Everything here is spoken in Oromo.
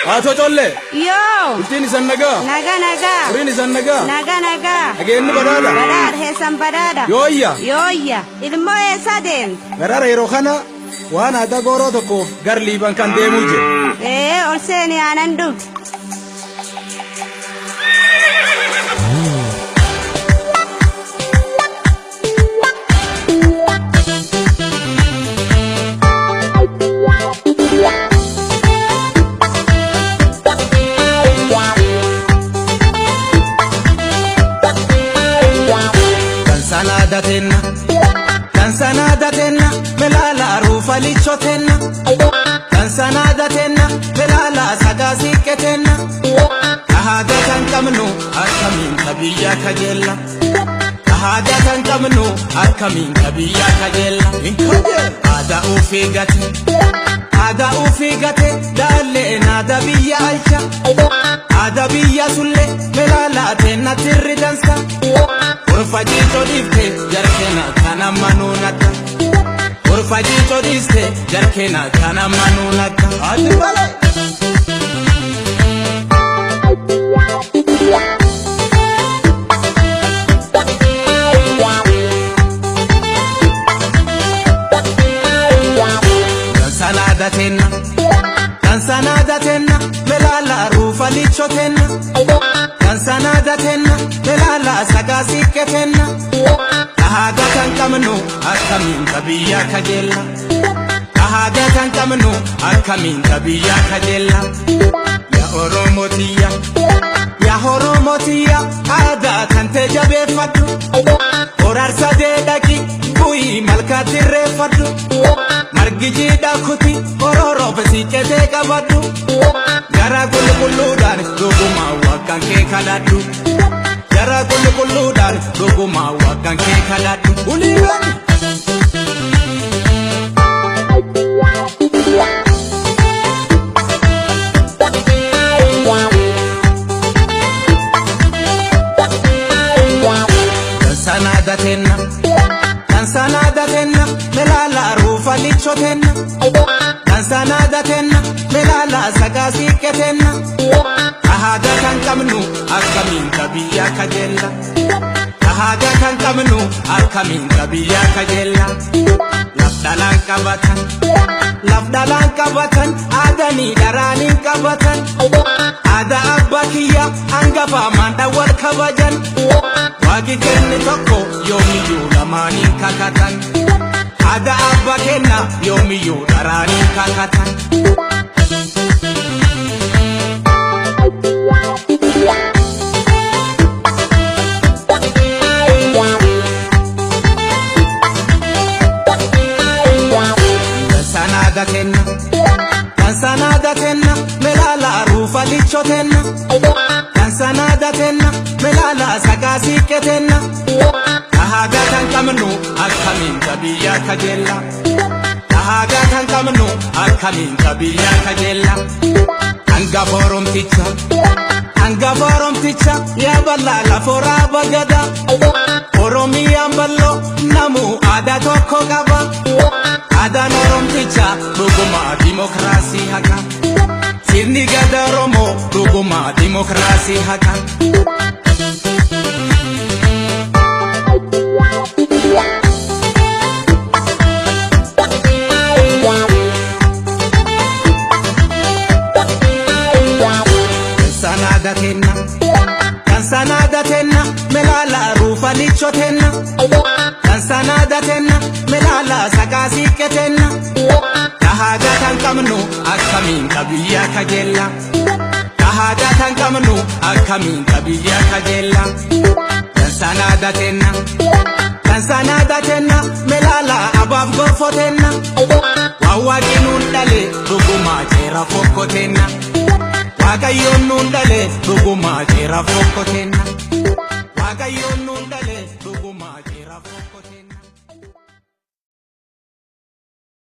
Haatoo collee. Yoo. Bultiin isan nagaa. Naga nagaa. Horiin isan nagaa. Naga nagaa. Nageenyi badhaadha. Badhaadha heessan badhaadha. Yooyya. Yooyya. Ilmoo eessa deemte? Garaara yeroo kana waan aadaa gooroo tokkoof gar liiban kan deemuu jira. Ee ol seeni aanan dhugdi. Dansanaadatenna dansanaadatenna melaala ruufalichotenna dansanaadatenna melaala sagaasiqqetenna ahaada kan qabnu akkamiin kabiyya kajeella ahaada kan qabnu akkamiin kabiyya kajeella aadaa ufii gate aadaa ufii gate daalleen aadaa biyya alcha aadaa biyya sullee melaala teenna tirri dansa. Gorfa dhiifte jarkeena kana manuu nagga. Gorfa dhiifte jarkeena kana manuu nagga. Ati balee. Dansanaadatenna dansanaadatenna melaala ruufalichotenna dansanaadatenna melaala sagaasiqqetenna ahaada kan qabnu akkamiin kabiyya kajeella ahaada kan qabnu akkamiin kabiyya kajeella yaa Oromotiyya yaa Oromotiyya aadaa kan ta'e jabeeffadhu horaarsa deedhaqi bu'ii malkaatti irreeffadhu margi jiidhaa kuti ororoof siiqqetee qabadhu gara qulqulluudhaan dhugumaa waaqaan kee kadhadhu gara qulqulluudhaan dhugumaa waaqaan kee kadhadhu. Uliiwwan. Dansanaadatenna dansanaadatenna melaala ruufalichotenna dansanaadatenna melaala sagaasiqqetenna ahaada kan qabnu akkamiin kabiyya kajeella ahaada kan qabnu akkamiin kabiyya kajeella laf dhalaan qabatan laf dhalaan qabatan aadanii dharaaniin qabatan aadaa abbaa kiyya hangafa maandhaan wal kabajan waaqi kenne tokko yoomiyyuu lamaaniin kakatan aadaa abbaa kenna yoomiyyuu dharaaniin kakatan. Dansanaadatenna dansanaadatenna melaala ruufalichotenna dansanaadatenna melaala sagaasiqqetenna ahaada kan qabnu akkamiin kabiyya kajeella ahaada kan qabnu akkamiin kabiyya kajeella hangafa oromticha hangafa oromticha yaa bal'aa laforaa bagada oromiyaan bal'oo namu aadaa tokko qaba aadaan oromticha dhugumaa dimokiraasii haqa sirni gada oromoo dhugumaa dimokiraasii haqa. Dansanaadatenna dansanaadatenna melaala ruufalichotenna dansanaadatenna melaala sagaasiqqetenna ahaada kan qabnu akkamiin kabiyya kajeella ahaada kan qabnu akkamiin kabiyya kajeella dansanaadatenna dansanaadatenna melaala abaaf gorfotenna waan waaqni nuun dhale dhugumaa jeera fokkotenna. Waaqayyoon nuun dhale dhugumaa jeera fokkotenna. Waaqayyoon